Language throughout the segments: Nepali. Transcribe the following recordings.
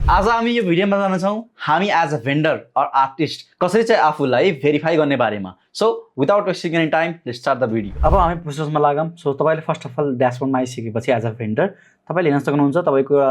आज हामी यो भिडियोमा जान्छौँ हामी as a vendor or artist कसरी चाहिँ आफूलाई भेरिफाई गर्ने बारेमा। So without wasting any time let's start the video. अब हामी प्रोसेसमा लागौँ। सो तपाईँले फर्स्ट अफ अल ड्यासबोर्डमा आइसकेपछि एज अ भेन्डर तपाईँले हेर्न सक्नुहुन्छ तपाईँको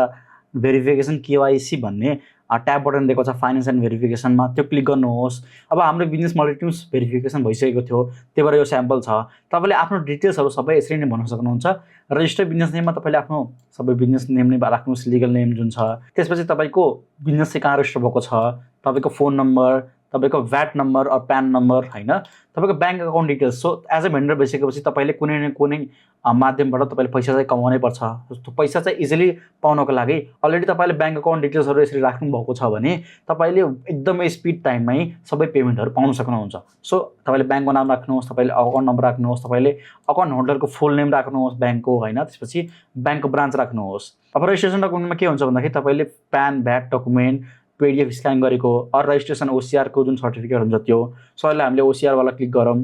भेरिफिकेसन केवाइसी भन्ने ट्याब बटन दिएको छ फाइनेन्स एन्ड भेरिफिकेसनमा, त्यो क्लिक गर्नुहोस्। अब हाम्रो बिजनेस मल्टिट्युन्स भेरिफिकेसन भइसकेको थियो, त्यही भएर यो स्याम्पल छ। तपाईँले आफ्नो डिटेल्सहरू सबै यसरी नै भन्न सक्नुहुन्छ। रजिस्टर्ड बिजनेस नेममा तपाईँले आफ्नो सबै बिजनेस नेम नै राख्नुहोस्, लिगल नेम जुन छ। त्यसपछि तपाईँको बिजनेस चाहिँ कहाँ रजिस्टर भएको छ, तपाईँको फोन नम्बर, तपाईँको VAT number or PAN number होइन, तपाईँको bank account details. So as a vendor भइसकेपछि तपाईँले कुनै न कुनै माध्यमबाट तपाईँले पैसा चाहिँ कमाउनै पर्छ। त्यो पैसा चाहिँ इजिली पाउनको लागि अलरेडी तपाईँले ब्याङ्क अकाउन्ट डिटेल्सहरू यसरी राख्नुभएको छ भने तपाईँले एकदमै स्पिड टाइममै सबै पेमेन्टहरू पाउन सक्नुहुन्छ। सो तपाईँले ब्याङ्कको नाम राख्नुहोस्, तपाईँले अकाउन्ट नम्बर राख्नुहोस्, तपाईँले अकाउन्ट होल्डरको फुल नेम राख्नुहोस् ब्याङ्कको होइन, त्यसपछि ब्याङ्कको ब्रान्च राख्नुहोस्। अब रजिस्ट्रेसन डकुमेन्टमा के हुन्छ भन्दाखेरि तपाईँले PAN, VAT document, PDF scan गरेको अर रजिस्ट्रेसन OCRको जुन सर्टिफिकेट हुन्छ त्यो। सो अहिले हामीले OCRवाला क्लिक गरौँ।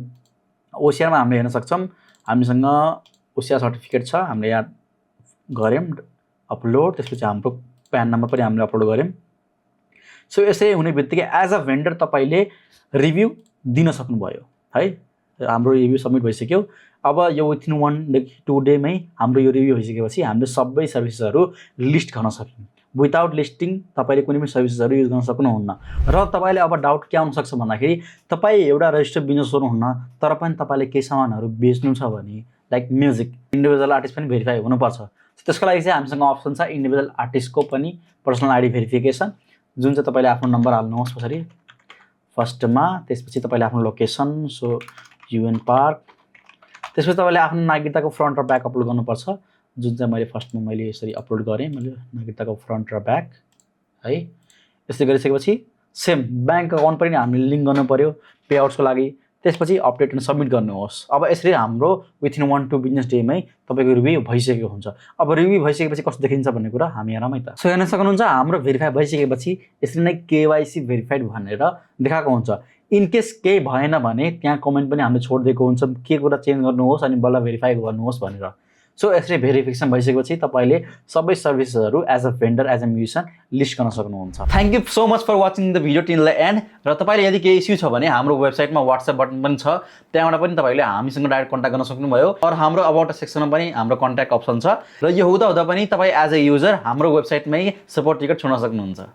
OCRमा हामीले हेर्न सक्छौँ हामीसँग OCR सर्टिफिकेट छ, हामीले यहाँ गऱ्यौँ अपलोड, त्यसपछि हाम्रो प्यान नम्बर पनि हामीले अपलोड गऱ्यौँ। सो यसै हुने बित्तिकै एज अ भेन्डर तपाईँले रिभ्यू दिन सक्नुभयो है। हाम्रो रिभ्यू सब्मिट भइसक्यो। अब यो विथिन 1 to 2 डेमै हाम्रो यो रिभ्यू भइसकेपछि हामीले सबै सर्भिसेसहरू लिस्ट गर्न सक्यौँ। विदाउट लिस्टिङ तपाईँले कुनै पनि सर्भिसेसहरू युज गर्न सक्नुहुन्न। र तपाईँले अब डाउट के आउन सक्छ भन्दाखेरि तपाईँ एउटा रजिस्टर्ड बिजनेस गर्नुहुन्न तर पनि तपाईँले केही सामानहरू बेच्नु छ भने लाइक म्युजिक, इन्डिभिजुअल आर्टिस्ट पनि भेरिफाई हुनुपर्छ। त्यसको लागि चाहिँ हामीसँग अप्सन छ इन्डिभिजुअल आर्टिस्टको पनि पर्सनल आइडी भेरिफिकेसन, जुन चाहिँ तपाईँले आफ्नो नम्बर हाल्नुहोस् पछाडि फर्स्टमा, त्यसपछि तपाईँले आफ्नो लोकेसन सो UN पार्क, त्यसपछि तपाईँले आफ्नो नागरिकताको फ्रन्ट र ब्याक अपलोड गर्नुपर्छ, जुन चाहिँ मैले फर्स्टमा मैले यसरी अपलोड गरेँ मैले नागरिकताको फ्रन्ट र ब्याक है। यसरी गरिसकेपछि सेम ब्याङ्क अकाउन्ट पनि हामीले लिङ्क गर्नु पऱ्यो पेआउट्सको लागि, त्यसपछि अपडेट एन्ड सबमिट गर्नुहोस्। अब यसरी हाम्रो विथिन 1 to 2 बिजनेस डेमै तपाईँको रिभ्यू भइसकेको हुन्छ। अब रिभ्यू भइसकेपछि कस्तो देखिन्छ भन्ने कुरा हामी हेरौँ है त। सो हेर्न सक्नुहुन्छ हाम्रो भेरिफाई भइसकेपछि यसरी नै KYC भेरिफाइड भनेर देखाएको हुन्छ। इनकेस केही भएन भने त्यहाँ कमेन्ट पनि हामीले छोडिदिएको हुन्छ के कुरा चेन्ज गर्नुहोस् अनि बल्ल भेरिफाई गर्नुहोस् भनेर। सो यसरी भेरिफिकेसन भइसकेपछि तपाईँले सबै सर्भिसेसहरू as a vendor as a musician list गर्न सक्नुहुन्छ। Thank you so much for watching the video till the end. र तपाईँले यदि केही इस्यु छ भने हाम्रो वेबसाइटमा WhatsApp बटन पनि छ, त्यहाँबाट पनि तपाईँले हामीसँग डाइरेक्ट कन्ट्याक्ट गर्न सक्नुभयो। और हाम्रो अबाउट सेक्सनमा पनि हाम्रो कन्ट्याक्ट अप्सन छ। र यो हुँदा पनि तपाईँ एज अ युजर हाम्रो वेबसाइटमै सपोर्ट टिकट छोड्न सक्नुहुन्छ।